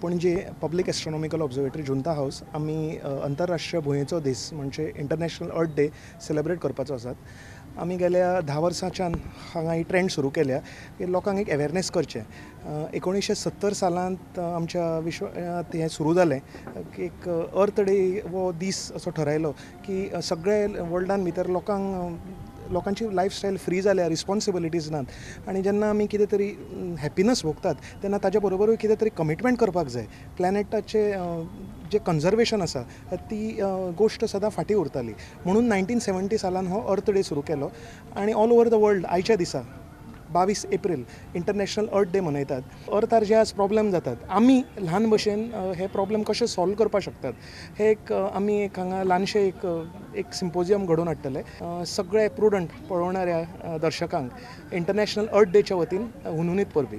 Panaji public astronomical observatory Junta house आमी अंतरराष्ट्रीय भुंयेचो दीस म्हणजे इंटरनॅशनल अर्थ डे सेलिब्रेट करपाचो आसात. आमी गेल्या 10 वर्सांच्यान हांगा ही ट्रेंड सुरू केल्या की लोकांक एक अवेरनेस करचें. 1970 सालांत आमच्या विश्वांत हें सुरू जालें की एक अर्थ डे हो दीस असो ठरायलो की सगळे वर्ल्डान भितर लोकांची लायफस्टायल फ्री जाल्या, रिस्पॉन्सिबिलिटीज नात आनी जेन्ना आमी कितें तरी हॅपिनस भोगतात तेन्ना ताच्या बरोबरूय कितें तरी कमिटमेंट करपाक जाय. प्लॅनेटाचे जे कन्जर्वेशन आसा ती गोश्ट सदां फाटीं उरताली म्हणून 1970 सालान हो अर्थ डे सुरू केलो आनी ऑल ओवर the world आयच्या दिसा 22 एप्रील इंटरनॅशनल अर्थ डे मनयतात. अर्थार जे आज प्रॉब्लेम जातात आमी ल्हान भशेन हे प्रॉब्लेम कशे सॉल्व करपाक शकतात हे एक आमी एक हांगा ल्हानशें एक सिम्पोजियम घडोवन हाडटले. सगळे प्रुडंट पळोवणाऱ्या दर्शकांक इंटरनॅशनल अर्थ डेच्या वतीन हुनहुनीत परबी.